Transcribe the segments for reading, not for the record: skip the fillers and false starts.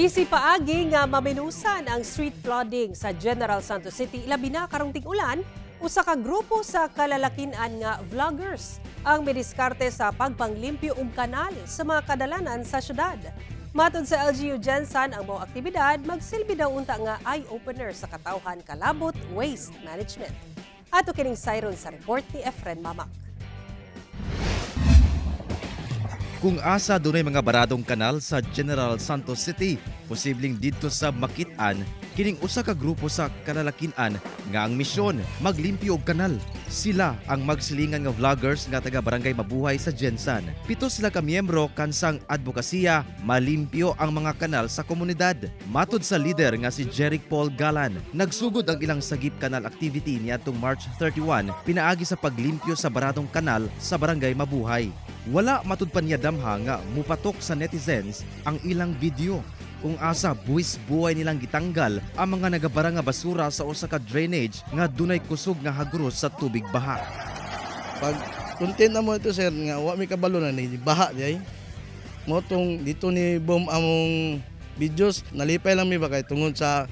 Isip paagi nga maminusan ang street flooding sa General Santos City, ilabi na karong ting-ulan, usa ka grupo sa kalalakinan nga vloggers ang midiskarte sa pagpanglimpyo og kanal sa mga kadalanan sa syudad. Matod sa LGU GenSan, ang maong aktibidad magsilbi daw unta nga eye-opener sa katawhan kalabot waste management. Ato kining sayron sa report ni Efren Mamak. Kung asa dunay mga baradong kanal sa General Santos City, posibleng didto sa makit-an kining usa ka grupo sa kalalakinan nga ang misyon maglimpyo og kanal. Sila ang magsilingan nga vloggers nga taga Barangay Mabuhay sa GenSan. 7 sila ka miyembro kansang advokasya malimpyo ang mga kanal sa komunidad. Matud sa leader nga si Jeric Paul Galan, nagsugod ang ilang sagip kanal activity niadtong March 31 pinaagi sa paglimpyo sa baradong kanal sa Barangay Mabuhay. Wala matud pa niya damha nga mupatok sa netizens ang ilang video kung asa buwis buhay nilang gitanggal ang mga nagabara nga basura sa usa ka drainage nga dunay kusog nga hagros sa tubig baha. Pag content na mo ito, sir, nga wa mi kabalo na ni baha di ay. Mo tong dito ni boom among videos, nalipay lang mi ba kay tungod sa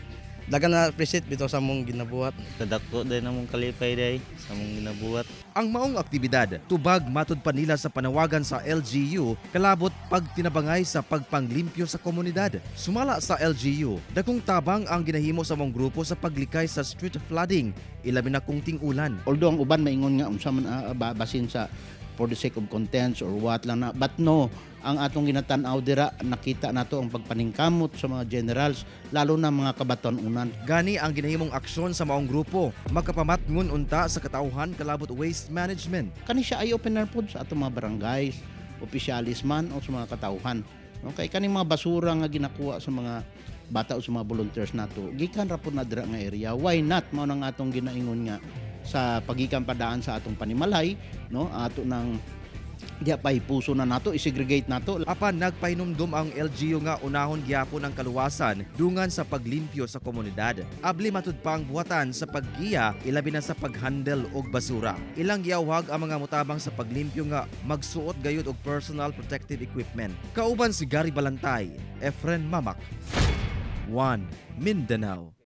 dagan na appreciate bitaw sa among ginabuhat. Kadako din among kalipay day sa among ginabuhat. Ang maong aktibidad, tubag matud pa nila sa panawagan sa LGU kalabot pagtinabangay sa pagpanglimpyo sa komunidad. Sumala sa LGU, dakong tabang ang ginahimo sa maong grupo sa paglikay sa street flooding, ilabi na kung ting-ulan. Although ang uban maingon nga unsa man basin sa for the sake of contents or what lang na, but no, ang atong ginatan-aw dira, nakita nato ang pagpaningkamot sa mga generals, lalo na mga kabatan-unan. Gani ang ginahimong aksyon sa maong grupo makapamatngon unta sa katawhan kalabot waste management. Kani siya ay opener pod sa atong mga barangays, opisyalis man o sa mga katawhan. Okay, kaning mga basura nga ginakuha sa mga bata o sa mga volunteers nato, gikan ra pod na dira nga area. Why not? Mao nang atong ginaingon nga sa pagikan padaan sa atong panimalay, no, ato nang diya pa ipuso na nato, isegregate nato. Apan nagpahinumdum ang LGU nga unahon gyapon ang kaluwasan dungan sa paglimpyo sa komunidad. Abli matud pa ang buhatan sa paggiya, ilabi na sa paghandle og basura. Ilang giyawag ang mga mutabang sa paglimpyo nga magsuot gayud og personal protective equipment. Kauban si Gary Balantay, Efren Mamak, 1 Mindanao.